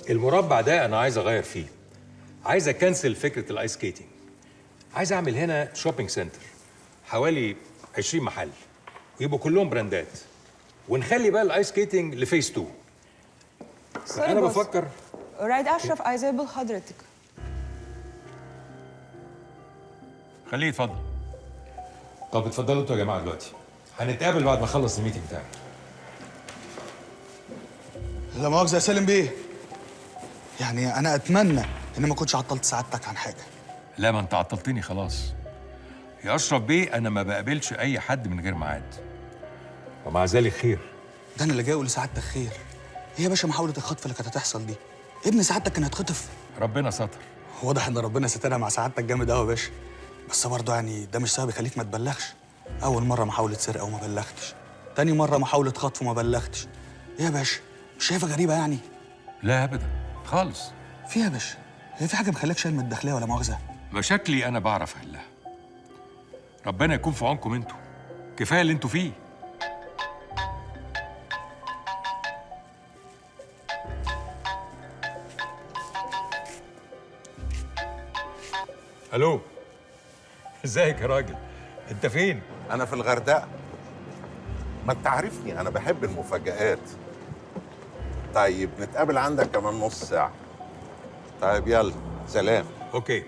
المربع ده انا عايز اغير فيه. عايز ا cancel فكرة ال ice skating. عايز اعمل هنا shopping center حوالي 20 محل، ويبقوا كلهم براندات، ونخلي بقى ال ice skating ل phase 2. انا بفكر. رايد اشرف عايز يقابل حضرتك. خليه يتفضل. طب اتفضلوا انتوا يا جماعة، دلوقتي هنتقابل بعد ما اخلص ال meeting بتاعي. لا مؤاخذة يا سالم بيه، يعني انا اتمنى ان ما كنتش عطلت سعادتك عن حاجة. لا ما انت عطلتني خلاص يا اشرف بيه. انا ما بقابلش اي حد من غير ميعاد، ومع ذلك خير. ده انا اللي جاي اقول لسعادتك خير. ايه يا باشا محاولة الخطف اللي كانت هتحصل دي؟ ابن سعادتك كان هيتخطف. ربنا ستر. واضح ان ربنا سترها مع سعادتك جامد قوي يا باشا. بس برضه يعني ده مش سبب يخليك ما تبلغش. اول مرة محاولة سرقه وما بلغتش، تاني مرة محاولة خطف وما بلغتش. ايه يا باشا مش شايفه غريبة يعني؟ لا ابدا خالص. في يا باشا هي في حاجة مخليك شايل من الداخلية ولا مؤاخذة؟ مشاكلي انا بعرف احلها. ربنا يكون في عونكم انتوا، كفاية اللي انتوا فيه. الو، ازيك يا راجل؟ انت فين؟ انا في الغردقه. ما انت عارفني انا بحب المفاجآت. طيب نتقابل عندك كمان نص ساعة. طيب يلا سلام. okay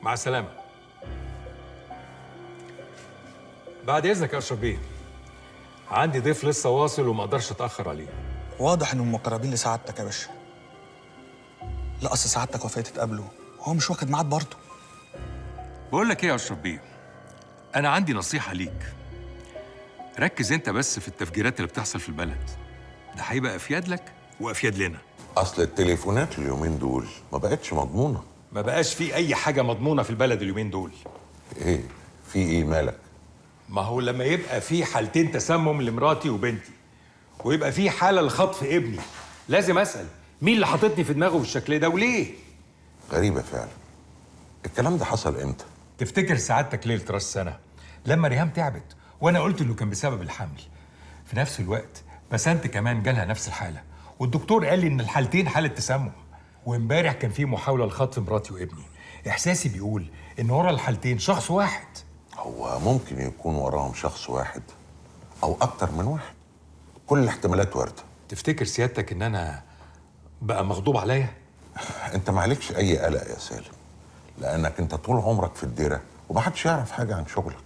مع السلامة. بعد اذنك يا اشرف بيه، عندي ضيف لسه واصل وما اقدرش اتاخر عليه. واضح انهم مقربين لسعادتك يا باشا. لا اصل سعادتك وافقت تقابله وهو مش واخد ميعاد برضه. بقول لك ايه يا اشرف بيه، انا عندي نصيحة ليك. ركز انت بس في التفجيرات اللي بتحصل في البلد، ده هيبقى افيد لك وافيد لنا. اصل التليفونات اليومين دول ما بقتش مضمونه. ما بقاش في اي حاجة مضمونه في البلد اليومين دول. ايه في ايه مالك؟ ما هو لما يبقى في حالتين تسمم لمراتي وبنتي، ويبقى في حاله لخطف ابني، لازم اسال مين اللي حاططني في دماغه بالشكل ده وليه؟ غريبة فعلا. الكلام ده حصل امتى؟ تفتكر سعادتك ليلة راس السنة لما ريهام تعبت وانا قلت انه كان بسبب الحمل. في نفس الوقت بسنت كمان جالها نفس الحالة، والدكتور قال لي ان الحالتين حاله تسمم. وامبارح كان في محاولة لخطف مراتي وابني. احساسي بيقول ان ورا الحالتين شخص واحد. هو ممكن يكون وراهم شخص واحد او اكتر من واحد، كل الاحتمالات وارده. تفتكر سيادتك ان انا بقى مغضوب عليا؟ انت ما عليكش اي قلق يا سالم، لانك انت طول عمرك في الديرة ومحدش يعرف حاجة عن شغلك.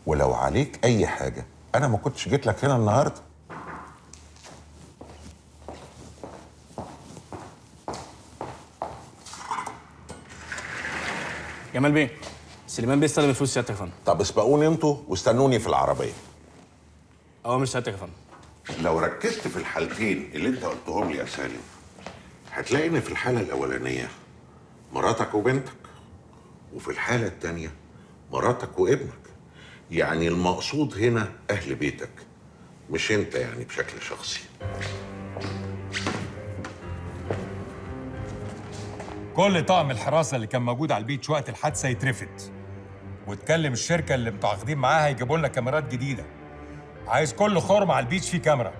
ولو عليك اي حاجة انا ما كنتش جيت لك هنا النهارده. جمال بيه، سليمان بيه استلم الفلوس سيادتك يا فندم. طب اسبقوني انتوا واستنوني في العربية. اوامر سيادتك يا فندم. لو ركزت في الحالتين اللي انت قلتهم لي يا سالم، هتلاقي ان في الحالة الاولانية مراتك وبنتك، وفي الحالة الثانية مراتك وابنك. يعني المقصود هنا اهل بيتك، مش انت يعني بشكل شخصي. كل طاقم الحراسة اللي كان موجود على البيتش وقت الحادثة يترفد، وتكلم الشركة اللي متعاقدين معاها يجيبوا لنا كاميرات جديدة. عايز كل خرم على البيتش فيه كاميرا.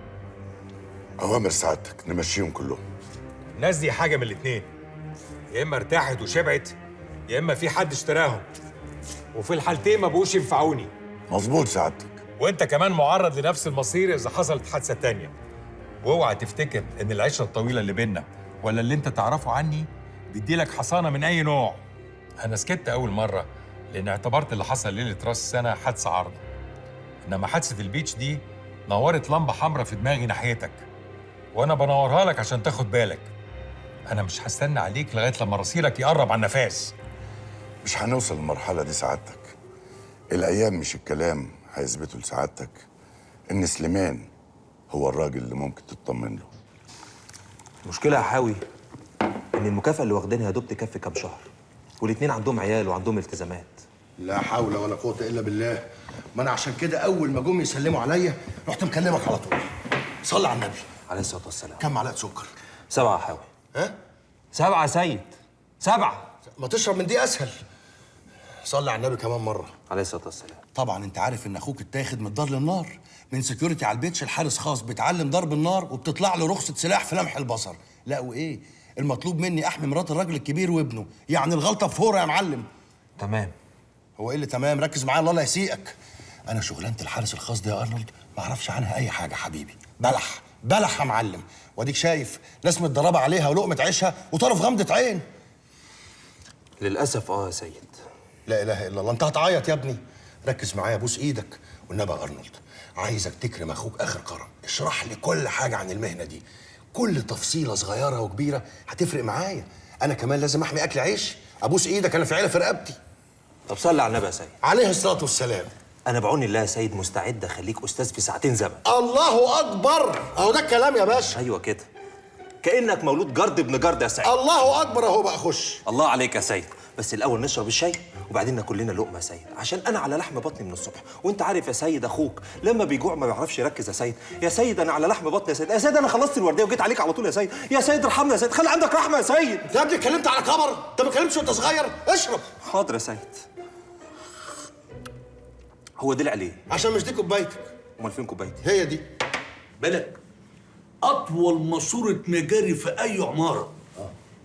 اوامر سعادتك نمشيهم كلهم. الناس دي حاجة من الاتنين، يا اما ارتاحت وشبعت، يا اما في حد اشتراهم، وفي الحالتين ما بقوش ينفعوني. مظبوط سعادتك. وانت كمان معرض لنفس المصير اذا حصلت حادثه تانية. واوعى تفتكر ان العشرة الطويلة اللي بينا ولا اللي انت تعرفه عني بيديلك حصانه من اي نوع. انا سكت اول مرة لان اعتبرت اللي حصل ليلة راس السنة حادثه عارضه، انما حادثه ال beach دي نورت لمبة حمراء في دماغي ناحيتك، وانا بنورها لك عشان تاخد بالك. انا مش هستنى عليك لغاية لما رصيدك يقرب على النفاس. مش هنوصل للمرحلة دي سعادتك. الايام مش الكلام هيثبتوا لسعادتك ان سليمان هو الراجل اللي ممكن تطمن له. المشكلة يا حاوي ان المكافاة اللي واخدينها يا دوب تكفي كام شهر، والاتنين عندهم عيال وعندهم التزامات. لا حول ولا قوة الا بالله. ما انا عشان كده اول ما جم يسلموا عليا رحت مكلمك على طول. صلي على النبي عليه الصلاة والسلام. كم معلقه سكر؟ 7 يا حاوي. ها؟ 7 يا سيد، 7. ما تشرب من دي اسهل. صلي على النبي كمان مرة. عليه الصلاة والسلام. طبعا انت عارف ان اخوك اتاخد من الدار للنار، من security على ال beach الحارس خاص بيتعلم ضرب النار وبتطلع له رخصه سلاح في لمح البصر. لا وايه، المطلوب مني احمي مرات الراجل الكبير وابنه، يعني الغلطة في فورة يا معلم. تمام. هو ايه اللي تمام؟ ركز معايا الله لا يسيئك. انا شغلانة الحارس الخاص دي يا ارنولد ما اعرفش عنها اي حاجة حبيبي. بلح بلح يا معلم، واديك شايف ناس متدربه عليها ولقمه عيشها وطرف غمضه عين. للاسف يا سيد. لا اله الا الله، انت هتعيط يا ابني. ركز معايا، بوس ايدك والنبي يا ارنولد، عايزك تكرم اخوك اخر كرم. اشرح لي كل حاجة عن المهنة دي، كل تفصيله صغيرة وكبيره هتفرق معايا. انا كمان لازم احمي اكل عيش. ابوس ايدك، انا في عيله في رقبتي. طب صلي على النبي يا سيد. عليه الصلاة والسلام. انا بعون الله يا سيد مستعد اخليك استاذ في ساعتين زمن. الله اكبر، اهو ده الكلام يا باشا. ايوه كده، كانك مولود جرد ابن جرد يا سيد. الله اكبر، اهو بقى خش. الله عليك يا سيد. بس الاول نشرب الشاي وبعدين ناكل لنا لقمة يا سيد، عشان انا على لحم بطني من الصبح، وانت عارف يا سيد اخوك لما بيجوع ما بيعرفش يركز يا سيد. يا سيد انا على لحم بطني يا سيد. يا سيد انا خلصت الوردية وجيت عليك على طول يا سيد. يا سيد ارحمنا يا سيد، خلي عندك رحمه يا سيد. انت يا ابني اتكلمت على كبر، انت ما اتكلمتش وانت صغير. اشرب. حاضر يا سيد. هو دلع ليه؟ عشان مش دي كوبايتك. امال فين كوبايتي؟ هي دي. بالك اطول ماسوره مجاري في اي عمارة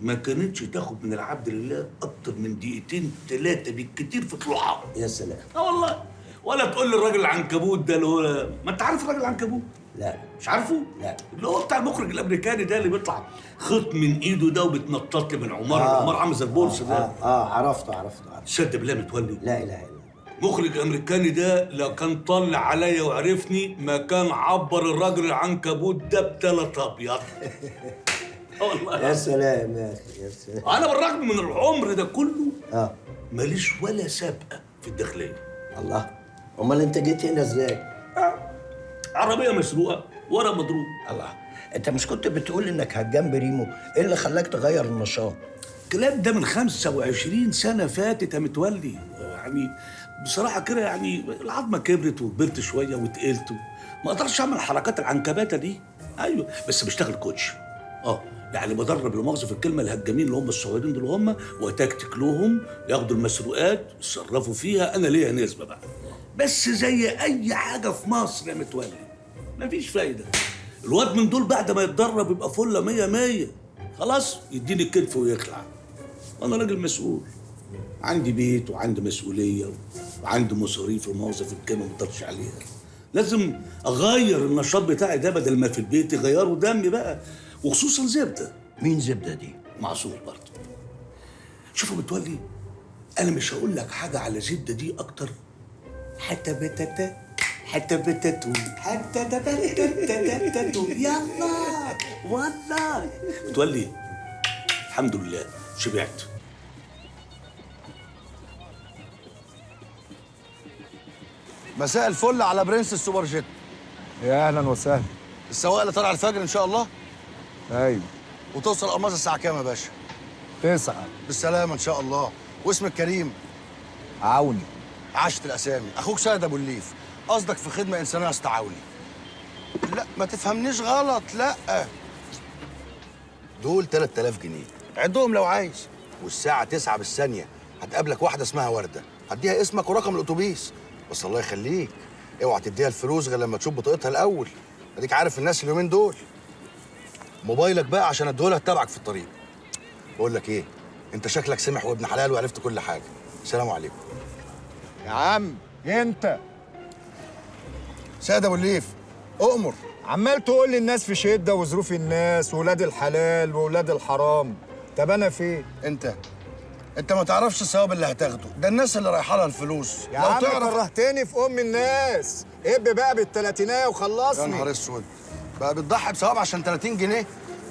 ما كانتش تاخد من العبد لله اكتر من دقيقتين ثلاثة بالكتير في طلوعها. يا سلام. والله. ولا تقول لي الراجل العنكبوت ده اللي هو، ما انت عارف الراجل العنكبوت؟ لا. مش عارفه؟ لا. اللي هو بتاع المخرج الامريكاني ده اللي بيطلع خيط من ايده ده وبيتنطط لي من عمارة لعماره عامل زي البورصة ده. عرفته عرفته. تصدق بالله متولي؟ لا اله الا الله. مخرج امريكاني ده لو كان طلع عليا وعرفني ما كان عبر الراجل العنكبوت ده بتلات ابيض. والله يا سلام يا اخي، يا سلام. انا بالرغم من العمر ده كله ماليش ولا سابقه في الداخلية. الله، امال انت جيت هنا ازاي؟ عربية مسروقه ورا مضروب. الله، انت مش كنت بتقول انك هتجنب ريمو؟ ايه اللي خلاك تغير النشاط؟ الكلام ده من 25 سنة فاتت يا متولي. يعني بصراحة كده يعني العظمة كبرت وكبرت شوية وتقلت، ما اقدرش اعمل حركات العنكباته دي. ايوه بس بشتغل كوتش. يعني بدرب لمؤاخذه في الكلمة الهجامين اللي هم الصغيرين دول هم، وتكتك لهم ياخدوا المسروقات يتصرفوا فيها. انا ليا نسبه بقى، بس زي اي حاجة في مصر يا متولي مفيش فايده. الواد من دول بعد ما يتدرب يبقى فله 100 100، خلاص يديني الكتف ويخلع. وانا راجل مسؤول، عندي بيت وعندي مسؤولية وعندي مصاريف ومؤاخذه في الكلمة ما اقدرش عليها. لازم اغير النشاط بتاعي ده، بدل ما في البيت يغيروا دمي بقى، وخصوصا زبدة. مين زبدة دي؟ معصور برضه. شوفوا متولي، انا مش هقول لك حاجة على زبدة دي اكتر. حتى بتتا حتى بتتو حتى تتتتتتو يلا والله. متولي الحمد لله شبعت. مساء الفل على برنس السوبر جيت. يا اهلا وسهلا. السواق اللي طالع الفجر ان شاء الله؟ ايوه. وتوصل الماظة الساعة كام يا باشا؟ 9. بالسلامة إن شاء الله. واسمك كريم؟ عوني. عاشت الأسامي. أخوك سيد أبو الليف. قصدك في خدمة إنسانية يا أسطى عوني. لا ما تفهمنيش غلط، لا. دول 3000 جنيه، عدهم لو عايز. والساعة 9 بالثانية هتقابلك واحدة اسمها وردة، هديها اسمك ورقم الأتوبيس. بس الله يخليك اوعى تديها الفلوس غير لما تشوف بطاقتها الأول. أديك عارف الناس اليومين دول. موبايلك بقى عشان اديهولها تتابعك في الطريق. بقول لك ايه، انت شكلك سمح وابن حلال وعرفت كل حاجة. السلام عليكم. يا عم انت سيد ابو الليف اؤمر. عمال تقول لي الناس في شده وظروف الناس وولاد الحلال وولاد الحرام، طب انا فين؟ انت ما تعرفش الثواب اللي هتاخده ده، الناس اللي رايحة لها الفلوس. يا عم تعرف كرهتني في ام الناس. اب بقى بالتلاتينيه وخلصني. يا نهار اسود، بقى بتضحي بثواب عشان 30 جنيه؟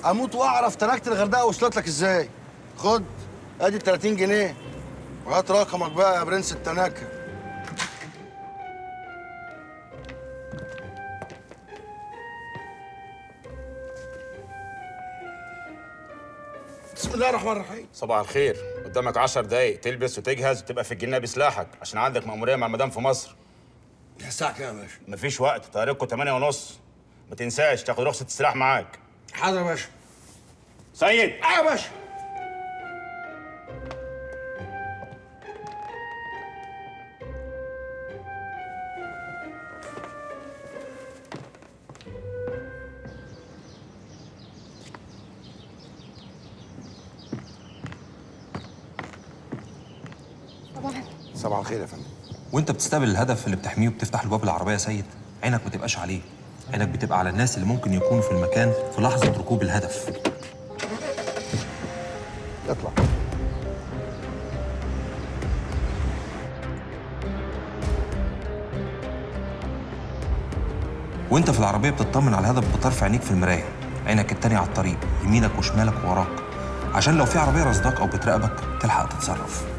اموت واعرف تنكت الغردقه وصلت لك ازاي. خد ادي 30 جنيه وهات رقمك بقى يا برنس التناكه. بسم الله الرحمن الرحيم. صباح الخير. قدامك 10 دقايق تلبس وتجهز وتبقى في الجنينة بسلاحك، عشان عندك مأمورية مع المدام في مصر. الساعة كام يا باشا؟ مفيش وقت، طريقكم 8:30. ما تنساش تاخد رخصة السلاح معاك. حاضر يا باشا. سيد. ايوه يا باشا. صباح الخير يا فندم. وانت بتستقبل الهدف اللي بتحميه وبتفتح له باب العربية يا سيد، عينك ما تبقاش عليه، عينك بتبقى على الناس اللي ممكن يكونوا في المكان في لحظة ركوب الهدف. اطلع. وانت في العربية بتطمن على الهدف بطرف عينيك في المراية، عينك التانية على الطريق، يمينك وشمالك ووراك، عشان لو في عربية رصداك او بتراقبك تلحق تتصرف.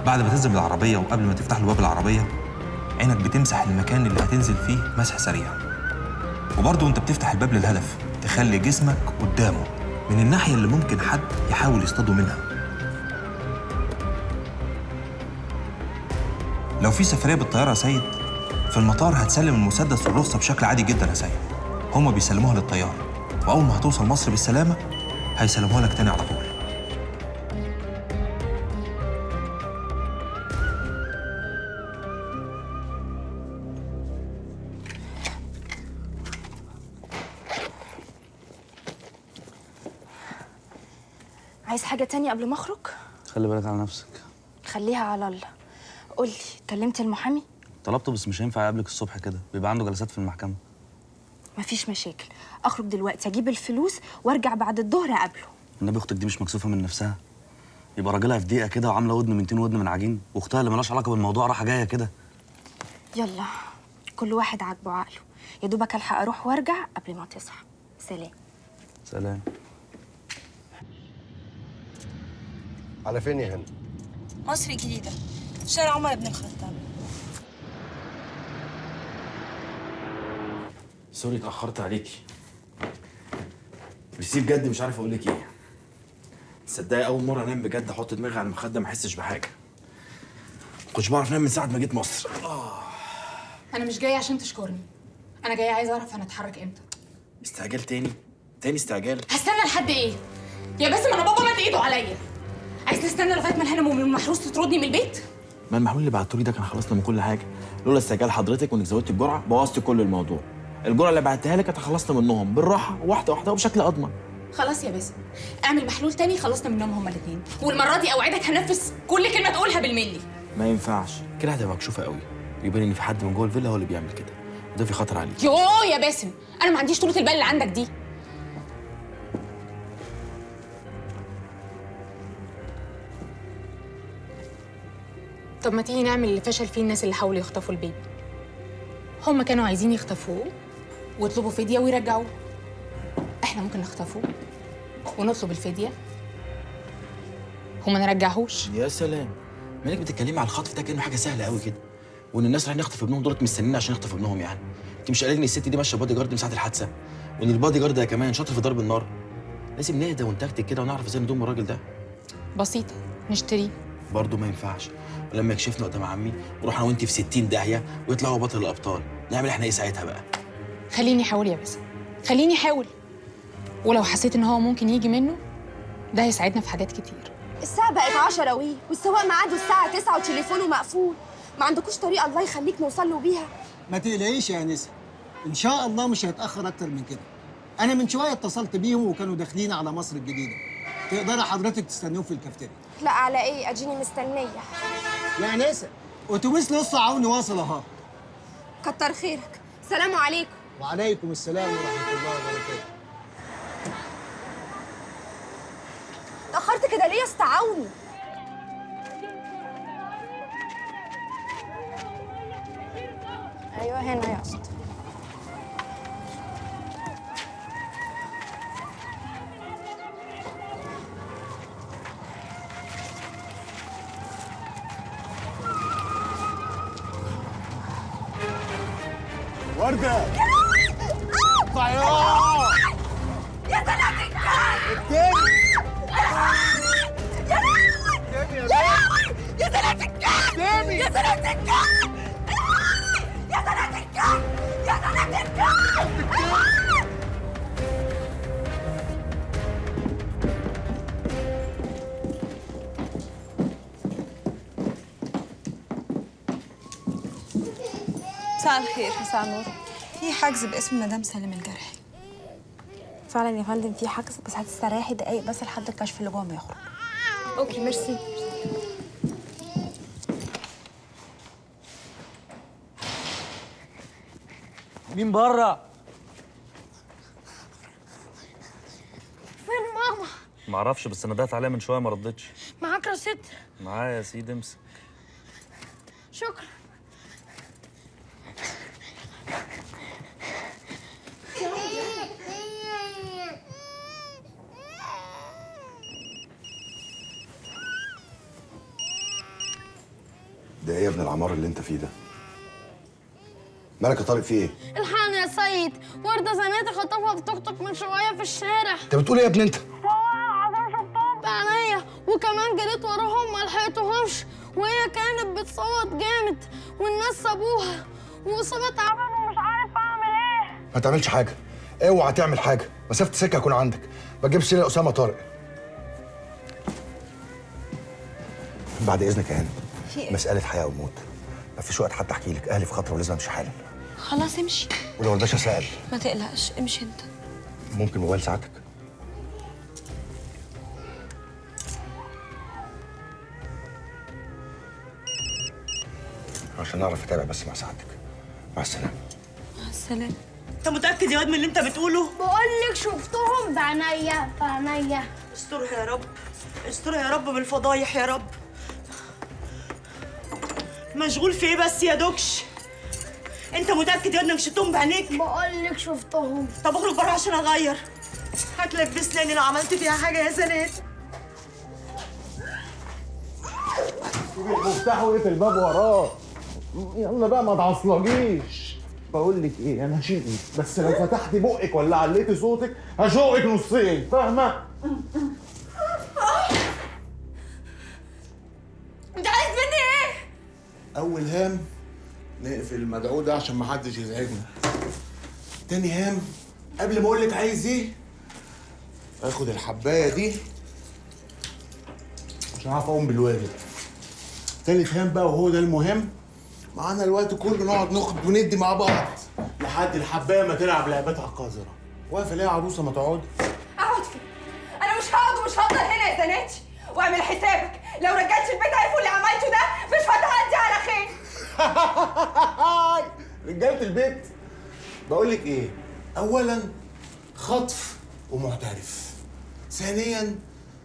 بعد ما تنزل من العربية وقبل ما تفتح له باب العربية، عينك بتمسح المكان اللي هتنزل فيه مسح سريع. وبرضه وانت بتفتح الباب للهدف تخلي جسمك قدامه من الناحية اللي ممكن حد يحاول يصطاده منها. لو في سفرية بالطيارة يا سيد، في المطار هتسلم المسدس والرخصة بشكل عادي جدا يا سيد. هما بيسلموها للطيار، وأول ما هتوصل مصر بالسلامة هيسلموها لك تاني على طول. عايز حاجة تانية قبل ما أخرج؟ خلي بالك على نفسك. خليها على الله. قولي، كلمت المحامي؟ طلبته بس مش هينفع يقابلك الصبح كده، بيبقى عنده جلسات في المحكمة. مفيش مشاكل، أخرج دلوقتي أجيب الفلوس وأرجع بعد الظهر أقابله. النبي أختك دي مش مكسوفة من نفسها؟ يبقى راجلها في دقيقة كده وعاملة ودن من 200 ودن من عجين، وأختها اللي مالهاش علاقة بالموضوع رايحة جاية كده. يلا، كل واحد عاجبه عقله، يا دوبك ألحق أروح وأرجع قبل ما تصحى. سلام. سلام. على فين يا هند؟ مصر الجديدة، شارع عمر بن الخطاب. sorry اتأخرت عليكي. ميرسي بجد، مش عارف اقول لك ايه. تصدقي أول مرة أنام بجد أحط دماغي على المخدة ما أحسش بحاجة. ما كنتش بعرف أنام من ساعة ما جيت مصر. أنا مش جاية عشان تشكرني، أنا جاية عايزة أعرف هنتحرك إمتى. استعجال تاني؟ تاني استعجال؟ هستنى لحد إيه؟ يا باسم أنا بابا مد إيده عليا. عايز نستنى لغاية ما الهانم وام المحروس تطردني من البيت؟ ما المحلول اللي بعتولي ده كان خلصنا من كل حاجة، لولا استعجال حضرتك وانك زودت الجرعة بوظت كل الموضوع. الجرعة اللي بعتها لك اتخلصنا منهم بالراحة واحدة واحدة وبشكل اضمن. خلاص يا باسم، اعمل محلول تاني خلصنا منهم هما الاثنين، والمرة دي اوعدك هنفذ كل كلمة تقولها بالملي. ما ينفعش كده، هتبقى مكشوفة قوي، يبان ان في حد من جوه الفيلا هو اللي بيعمل كده، وده في خطر عليك. يوه يا باسم، انا ما عنديش طولة البال اللي عندك دي. طب ما تيجي نعمل اللي فشل فيه الناس اللي حاولوا يخطفوا البيبي. هما كانوا عايزين يخطفوه ويطلبوا فدية ويرجعوه. احنا ممكن نخطفوه ونطلب الفدية وما نرجعهوش. يا سلام، مالك بتتكلمي على الخطف ده كأنه حاجة سهلة قوي كده، وإن الناس رايحين يخطفوا ابنهم دولت مستنيين عشان يخطفوا ابنهم. يعني انت مش قايله ان الست دي ماشية بادي جارد من ساعة الحادثة، وإن البادي جارد ده كمان شاطر في ضرب النار؟ لازم نهدى ونتكتك كده ونعرف ازاي ندوم الراجل ده. بسيطة، نشتريه. برضه ما ينفعش، ولما يكشفنا قدام عمي وروح انا وانت في 60 داهية ويطلع هو بطل الابطال، نعمل احنا ايه ساعتها بقى؟ خليني احاول يا باسم، خليني احاول، ولو حسيت ان هو ممكن يجي منه ده هيساعدنا في حاجات كتير. الساعة بقت 10 وي، والسواق ميعاده الساعة 9 وتليفونه مقفول، ما عندكوش طريقة الله يخليك نوصل له بيها؟ ما تقلقيش يا انسة، إن شاء الله مش هيتأخر أكتر من كده. أنا من شوية اتصلت بيهم وكانوا داخلين على مصر الجديدة. تقدري حضرتك تستنيهم في الكافتيريا. لا على إيه؟ أديني مستنية. يا انسة، أتوبيس نص عوني واصل أهو. كتر خيرك، سلام عليكم. وعليكم السلام ورحمة الله وبركاته. اتأخرت كده ليه يا اسطى عوني؟ ايوه هنا يا اسطى. وردة اطلع يا يا سلام التاني. يا لهوي يا لهوي يا سلام الكلب يا سلام الكلب يا سلام الكلب يا سلام الكلب. مساء الخير. مساء النور. في حجز باسم مدام سالم الجرحي. فعلا يا فندم في حجز، بس هتستريحي دقايق بس لحد الكشف اللي جوه ما يخرج. okay merci. مين بره؟ فين ماما؟ معرفش، بس ندهت عليها من شوية ما ردتش. معاك رصيد؟ معايا يا سيدي، امسك. شكرا. ده ايه يا ابن العمار اللي انت فيه ده؟ مالك يا طارق، في ايه؟ الحقني يا سيد، وردة زناتي خطفها بتوك توك من شوية في الشارع. انت بتقول ايه يا ابن انت؟ والله العظيم شفتهم بعينيا، وكمان جريت وراهم ما لحقتهمش، وهي كانت بتصوت جامد والناس سابوها، وأسامة تعبان ومش عارف اعمل ايه. ما تعملش حاجة، اوعى تعمل حاجة، مسافة السكة هكون عندك، ما تجيبش سيرة أسامة طارق. بعد إذنك يا هند، مسألة حياة وموت، مفيش وقت حتى أحكي لك، أهلي في خطر ولازم أمشي حالا. خلاص امشي. ولو الباشا سأل؟ ما تقلقش، امشي أنت. ممكن موبايل ساعتك؟ عشان أعرف أتابع بس مع سعادتك. مع السلامة. مع السلامة. أنت متأكد يا واد من اللي أنت بتقوله؟ بقول لك شفتهم بعينيا بعينيا. استرها يا رب، استرها يا رب بالفضايح يا رب. مشغول في ايه بس يا دوكش؟ انت متاكد يا انك شفتهم بعينيك؟ بقول لك شفتهم. طب اخرج بره عشان اغير. هتلبسني لو عملت فيها حاجة يا سنات. سيب المفتاح واقفل الباب وراه. يلا بقى ما تعصلجيش. بقول لك ايه، انا هشيل ايدي، بس لو فتحتي بقك ولا عليتي صوتك هشقك نصين، فاهمه؟ انت عايز مني ايه؟ اول هام نقفل المدعو ده عشان محدش يزعجنا. تاني هام، قبل ما اقول لك عايز ايه اخد الحبايه دي عشان اعرف اقوم بالواجب. تالت هام بقى، وهو ده المهم، معانا الوقت كله نقعد ناخد وندي مع بعض لحد الحبايه ما تلعب لعبتها القذرة. واقفة ليه يا عروسه؟ ما تقعدي. اقعد فين؟ انا مش هقعد ومش هفضل هنا يا زناتي، واعمل حسابك لو رجعتش البيت عرفوا اللي عملته ده مش هتعدي على خير. رجاله البيت، بقول لك ايه، اولا خطف ومعترف، ثانيا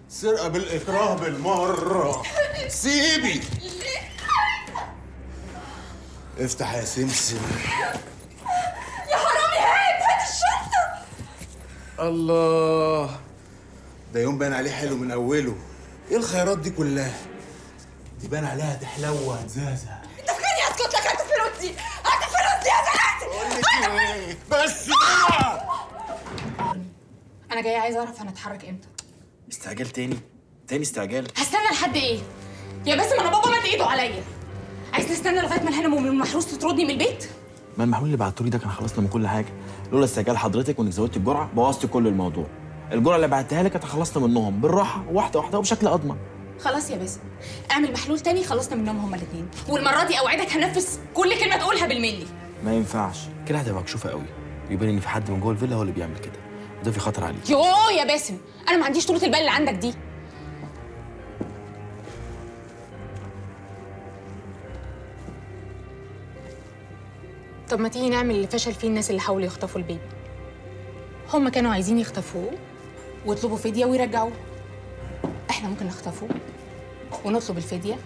سرقه بالاكراه بالمرة. سيبي. افتح يا سمسم. يا حرامي، هات هات الشنطة. الله، ده يوم بان عليه حلو من اوله. ايه الخيارات دي كلها؟ دي بان عليها تحلو وهتزهزه. انت فاكرني هسكت لك؟ هات الفلوس دي، هات الفلوس دي يا زلمة. بقول لك ايه، بس كده. انا جاية عايزه اعرف هنتحرك امتى. استعجال تاني؟ تاني استعجال؟ هستنى لحد ايه؟ يا باسم انا بابا مد ايده عليا. عايز نستنى لغاية ما الهانم وام المحروس تطردني من البيت؟ ما المحلول اللي بعتولي ده كان خلصنا من كل حاجة، لولا استعجال حضرتك وانك زودت الجرعة بوظت كل الموضوع. الجرعة اللي بعتها لك اتخلصنا منهم بالراحة، واحدة واحدة وبشكل اضمن. خلاص يا باسم، اعمل محلول تاني خلصنا منهم هما الاثنين، والمرة دي اوعدك هنفذ كل كلمة تقولها بالملي. ما ينفعش كده، هتبقى مكشوفة قوي، يبان ان في حد من جوه الفيلا هو اللي بيعمل كده، وده في خطر عليك. يوه يا باسم، انا ما عنديش طولة البال اللي عندك دي. طب ما تيجي نعمل اللي فشل فيه الناس اللي حاولوا يخطفوا البيبي. هما كانوا عايزين يخطفوه ويطلبوا فدية ويرجعوه. احنا ممكن نخطفه ونطلب الفدية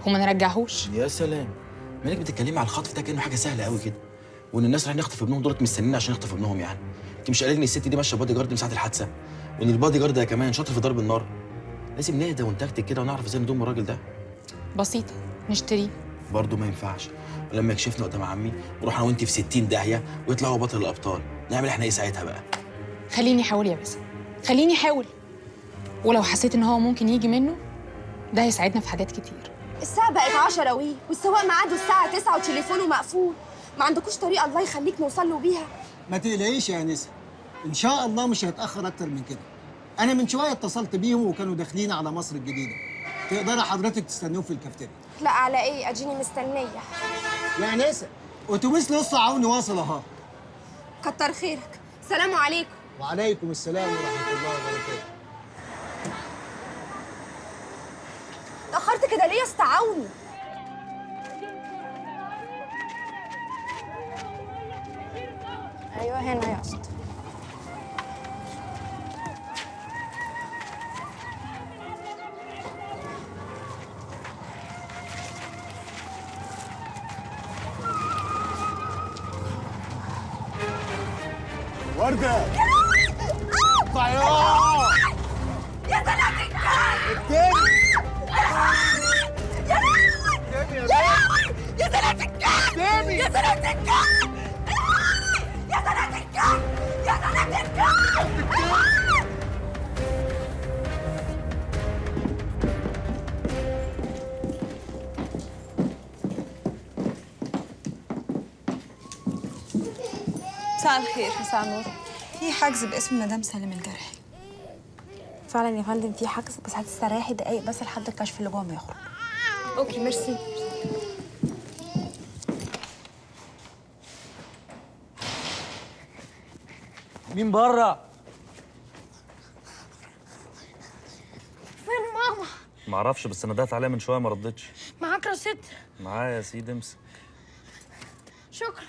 وما نرجعهوش. يا سلام، مالك بتتكلمي على الخطف ده كأنه حاجة سهلة قوي كده، وإن الناس رايحين يخطفوا ابنهم دولت مستنيين عشان يخطفوا ابنهم يعني. أنت مش قايل إن الست دي ماشية بادي جارد من ساعة الحادثة، وإن البادي جارد ده كمان شاطر في ضرب النار؟ لازم نهدى ونتكتك كده ونعرف ازاي نضم الراجل ده. بسيطة، نشتريه. برضه ما ينفعش، ولما يكشفنا قدام عمي وروح انا وانت في 60 داهية ويطلع هو بطل الابطال، نعمل احنا ايه ساعتها بقى؟ خليني احاول يا باسم، خليني احاول، ولو حسيت ان هو ممكن يجي منه ده هيساعدنا في حاجات كتير. الساعة بقت 10 وي، والسواق ميعاده الساعة 9 وتليفونه مقفول، ما عندكوش طريقة الله يخليك نوصل له بيها؟ ما تقلقيش يا انسة، إن شاء الله مش هيتأخر أكتر من كده. أنا من شوية اتصلت بيهم وكانوا داخلين على مصر الجديدة. تقدري حضرتك تستنيهم في الكافتيريا. لا على إيه؟ أديني مستنية. يا انسه، اتوبيس نص عوني واصل اهو. كتر خيرك. سلام عليكم. وعليكم السلام ورحمة الله وبركاته. اتاخرت كده ليه يا اسطى عوني؟ ايوه هنا يا اسطى. وردة اطلع يا يا سلامة الكلب. التاني يا لهوي يا لهوي يا سلامة الكلب يا سلامة الكلب يا سلامة الكلب يا سلامة الكلب. مساء الخير. مساء النور. في حجز باسم مدام سالم الجرحي. فعلا يا فندم في حجز، بس هتستريحي دقايق بس لحد الكشف اللي جوه ما يخرج. okay merci. مين بره؟ فين ماما؟ معرفش، بس ندهت عليها من شوية ما ردتش. معاك رصيد؟ معايا يا سيدي، امسك. شكرا.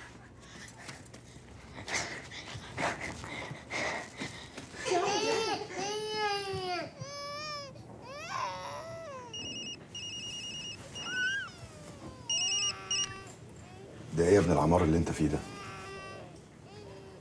ده ايه يا ابن العمار اللي انت فيه ده؟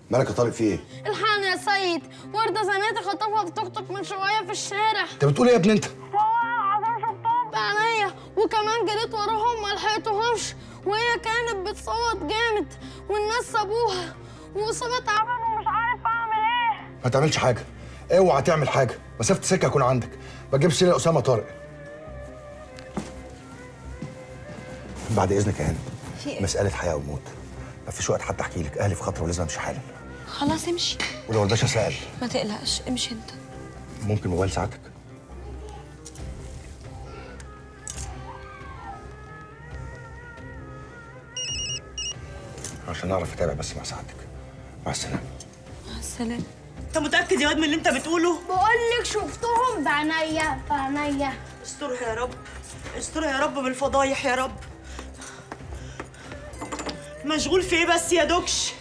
مالك يا طارق، في ايه؟ الحقني يا سيد، وردة زناتي خطفها بتوك توك من شوية في الشارع. انت بتقول ايه يا ابن انت؟ والله العظيم شفتهم بعينيا، وكمان جريت وراهم ما لحقتهمش، وهي كانت بتصوت جامد والناس سابوها، وأسامة تعبان ومش عارف اعمل ايه. ما تعملش حاجة، اوعى تعمل حاجة، مسافة السكة هكون عندك، ما تجيبش سيرة أسامة طارق. بعد إذنك يا هند، مسألة حياة وموت، مفيش وقت حتى أحكي لك، أهلي في خطر ولازم أمشي حالا. خلاص امشي. ولو الباشا سأل؟ ما تقلقش، امشي أنت. ممكن موبايل ساعتك؟ عشان أعرف أتابع بس مع سعادتك. مع السلامة. مع السلامة. أنت متأكد يا واد من اللي أنت بتقوله؟ بقول لك شفتهم بعينيا بعينيا. استرها يا رب، استرها يا رب من الفضايح يا رب. مشغول في ايه بس يا دوكش؟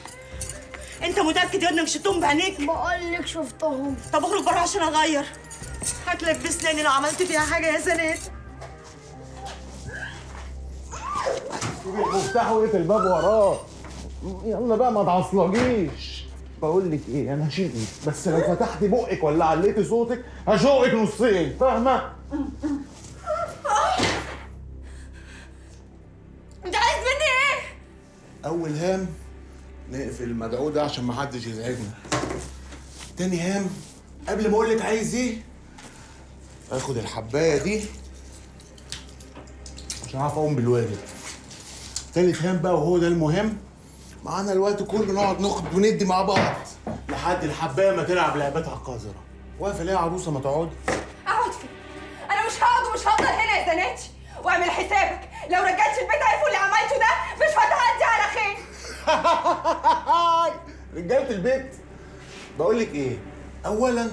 انت متاكد يا انك شفتهم بعينيك؟ بقول لك شفتهم. طب اخرج بره عشان اغير. هتلبسني لو عملت فيها حاجة يا سنات. سيب المفتاح واقفل الباب وراه. يلا بقى ما تعصلجيش. بقول لك ايه، انا هشيل ايدي، بس لو فتحتي بقك ولا عليتي صوتك هشقك نصين، فاهمه؟ انت عايز مني ايه؟ اول هام نقفل المدعو ده عشان ما حدش يزعجنا. تاني هام قبل ما اقول لك عايز ايه اخد الحبايه دي عشان اعرف اقوم بالواجب. تالت هام بقى وهو ده المهم، معانا الوقت كله نقعد ناخد وندي مع بعض لحد الحبايه ما تلعب لعبتها القذرة. واقفة ليه يا عروسه؟ ما تقعدي. اقعد فين؟ انا مش هقعد ومش هفضل هنا يا زناتي، واعمل حسابك لو رجعتش البيت عرفوا اللي عملته ده مش هتعدي على خير. رجاله البيت، بقول لك ايه، اولا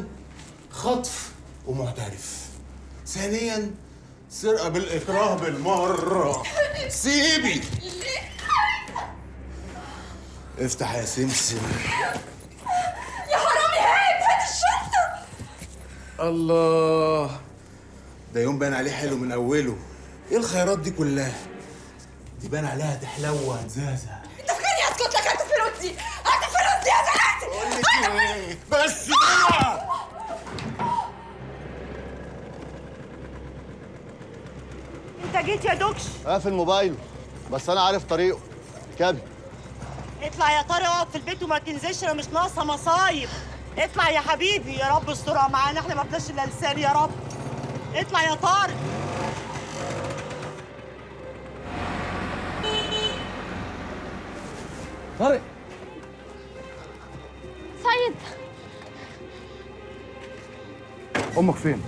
خطف ومعترف، ثانيا سرقه بالاكراه بالمرة. سيبي. افتح يا سمسم. يا حرامي، هات هات الشنطة. الله، ده يوم بان عليه حلو من اوله. ايه الخيارات دي كلها؟ دي بان عليها تحلو وهتزهزه. انت فاكرني اسكت لك؟ هات الفلوس دي، هات الفلوس دي يا زلمتي. بقول لك ايه، بس بقى. انت جيت يا دوكش؟ قافل موبايله، بس انا عارف طريقه. كابي اطلع يا طارق، اقعد في البيت وما تنزلش، انا مش ناقصه مصايب. اطلع يا حبيبي، يا رب استرها معانا، احنا ما فيناش الا لسان يا رب. اطلع يا طارق. طارق. سيد، امك فين؟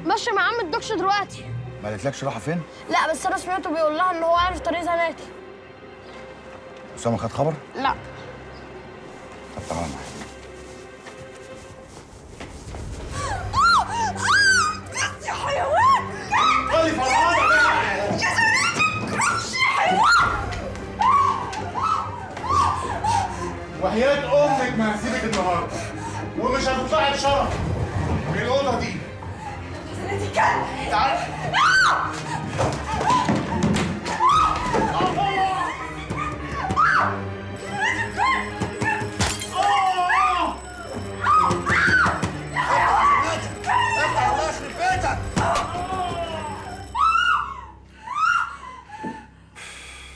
ماشية مع عم الدكش دلوقتي. ما قالتلكش راحة فين؟ لا، بس انا سمعته بيقول لها ان هو عارف طريق زناتي. اسامة خد خبر؟ لا. طب تعالى معايا. يا حيوان! خلي فرهاده بقى. يا زلمة كرش يا حيوان! وحياة امك ما هسيبك النهارده، ومش هتطلعي بشرف من الاوضة دي. يا زلمة كلب! تعالي.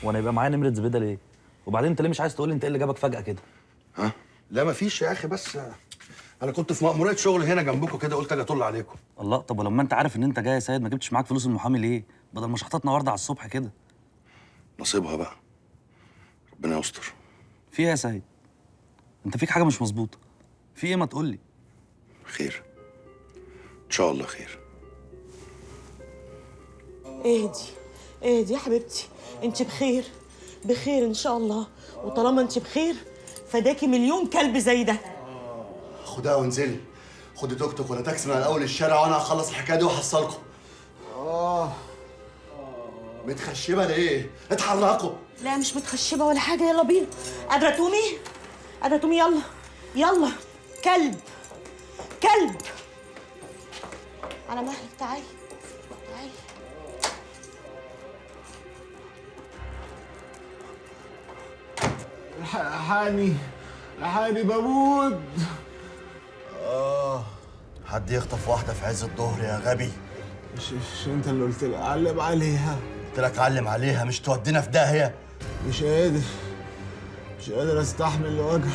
وانا يبقى معايا نمره زبيده ليه؟ وبعدين انت ليه مش عايز تقول لي انت ايه اللي جابك فجأة كده؟ ها؟ لا مفيش يا اخي، بس انا كنت في مأمورية شغل هنا جنبكم كده، قلت اجي اطل عليكم. الله، طب ولما انت عارف ان انت جاي يا سيد ما جبتش معاك فلوس المحامي ليه؟ بدل ما شحطتنا ورده على الصبح كده. نصيبها بقى، ربنا يستر. في ايه يا سيد؟ انت فيك حاجة مش مظبوطة. في ايه ما تقول لي؟ خير ان شاء الله خير. اهدي اهدي يا حبيبتي، انت بخير بخير ان شاء الله، وطالما انت بخير فداكي مليون كلب زي ده. خدها وانزلي، خدي توك توك ولا تاكسي من على اول الشارع، وانا هخلص الحكاية دي واحصلكم. متخشبه ليه؟ اتحركوا. لا مش متخشبه ولا حاجة، يلا بينا. قادرة تقومي؟ قادرة تقومي؟ يلا يلا. كلب كلب، على مهلك، تعالي تعالي. الحقني الحقني بموت. حد يخطف واحدة في عز الظهر يا غبي؟ مش انت اللي قلت لي علم عليها؟ قلت لك علم عليها، مش تودينا في داهية. مش قادر، مش قادر استحمل الوجع،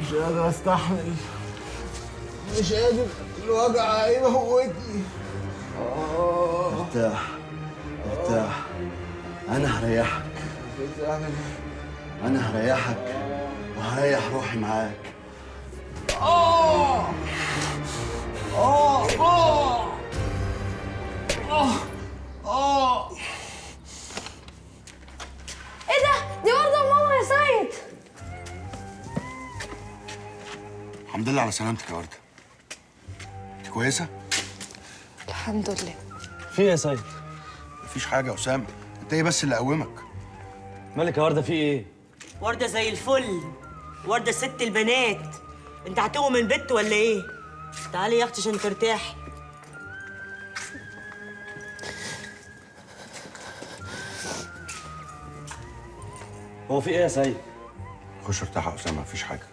مش قادر استحمل، مش قادر، الوجع هيموتني. ارتاح ارتاح، انا هريحك، انا هريحك وهريح روحي معاك. آه آه آه آه. ايه ده؟ دي وردة وماما يا سيد. الحمد لله على سلامتك يا وردة. انت كويسة؟ الحمد لله. في ايه يا سيد؟ مفيش حاجة يا أسامة، انت ايه بس اللي قومك؟ مالك يا وردة، في ايه؟ وردة زي الفل، وردة ست البنات. انت هتقوم من بيت ولا ايه؟ تعالي يا اختي عشان ترتاحي. هو في ايه يا سيد؟ خش ارتاح يا أسامة، مفيش حاجة.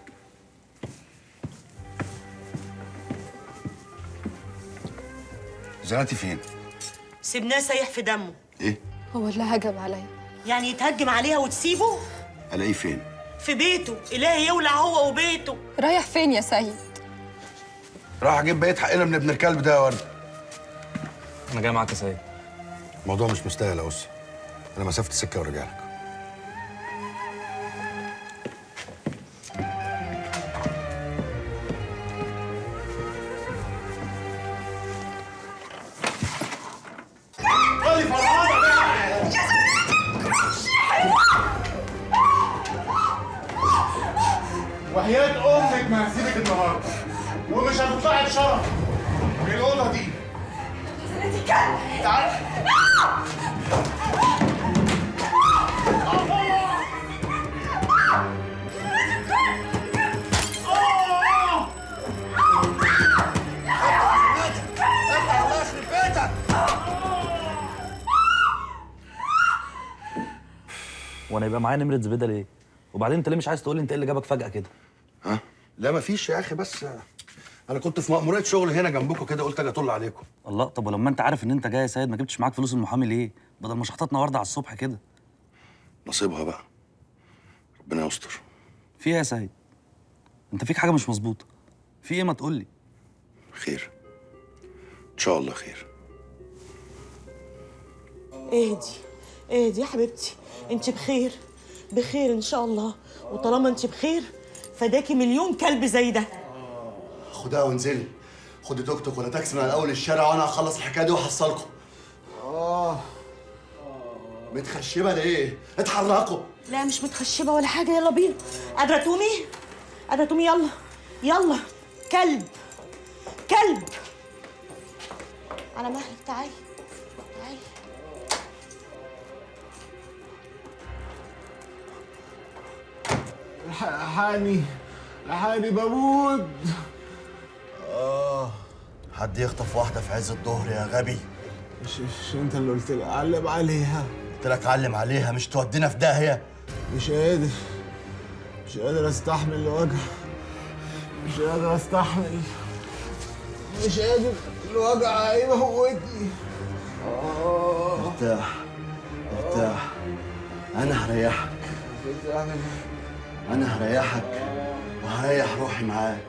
زناتي فين؟ سيبناه سايح في دمه. ايه؟ هو اللي هجم عليا. يعني يتهجم عليها وتسيبه؟ الاقيه فين؟ في بيته، إلهي يولع هو وبيته. رايح فين يا سيد؟ راح اجيب بقية حقنا من ابن الكلب ده يا وردة. أنا جاي معاك يا سيد. الموضوع مش مستاهل يا أسي، أنا مسافة السكة وراجع لك. خلي فرهاده بقى. يا زلمة كرش يا حيوان! وحياة امك ما هسيبك النهارده، ومش هتطلعي بشرف من الاوضة دي. يا زلمة كلب! تعالي. الله يخرب بيتك. وانا يبقى معايا نمره زبيده ليه؟ وبعدين انت ليه مش عايز تقول لي انت ايه اللي جابك فجأة كده؟ ها؟ لا مفيش يا اخي، بس انا كنت في مأمورية شغل هنا جنبكم كده، قلت اجي اطل عليكم. الله، طب ولما انت عارف ان انت جاي يا سيد ما جبتش معاك فلوس المحامي ليه؟ بدل ما شحطتنا ورده على الصبح كده. نصيبها بقى، ربنا يستر. في ايه يا سيد؟ انت فيك حاجة مش مظبوطة. في ايه ما تقول لي؟ خير ان شاء الله خير. اهدي اهدي يا حبيبتي، انت بخير بخير ان شاء الله، وطالما انت بخير فداكي مليون كلب زي ده. خدها وانزلي، خدي توك توك ولا تاكسي من على اول الشارع، وانا هخلص الحكاية دي واحصلكم. متخشبه ليه؟ اتحركوا. لا مش متخشبه ولا حاجة، يلا بينا. قادرة تقومي؟ قادرة تقومي؟ يلا يلا. كلب كلب. على مهلك، تعالي تعالي. الحقني الحقني بموت. حد يخطف واحدة في عز الظهر يا غبي؟ مش انت اللي قلت لي علم عليها؟ قلت لك علم عليها، مش تودينا في داهية. مش قادر، مش قادر استحمل الوجع، مش قادر استحمل، مش قادر، الوجع هيموتني. ارتاح ارتاح، انا هريحك، انا هريحك وهريح روحي معاك.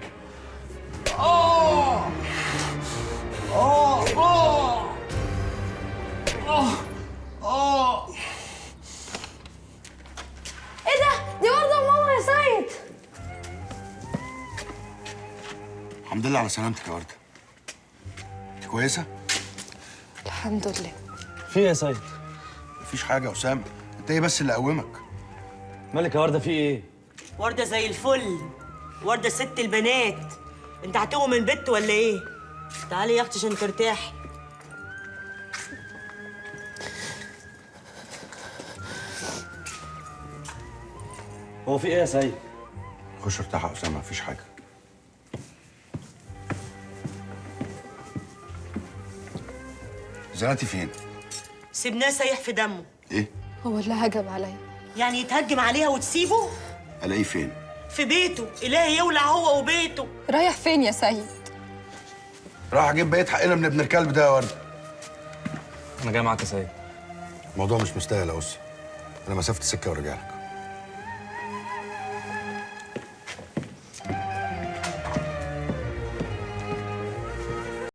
آه آه آه آه. ايه ده؟ دي وردة وماما يا سيد. الحمد لله على سلامتك يا وردة. انت كويسة؟ الحمد لله. في ايه يا سيد؟ مفيش حاجة يا أسامة، انت ايه بس اللي قومك؟ مالك يا وردة، في ايه؟ وردة زي الفل، وردة ست البنات. انت هتقوم من البيت ولا ايه؟ تعالي يا اختي عشان ترتاحي. هو في ايه يا سيد؟ خش ارتاح يا أسامة، مفيش حاجة. زناتي فين؟ سيبناه سايح في دمه. ايه؟ هو اللي هجم عليا. يعني يتهجم عليها وتسيبه؟ الاقيه فين؟ في بيته، إلهي يولع هو وبيته. رايح فين يا سيد؟ راح اجيب بقية حقنا من ابن الكلب ده يا وردة. أنا جاي معاك يا سيد. الموضوع مش مستاهل يا أسي. أنا مسافة السكة وارجع لك.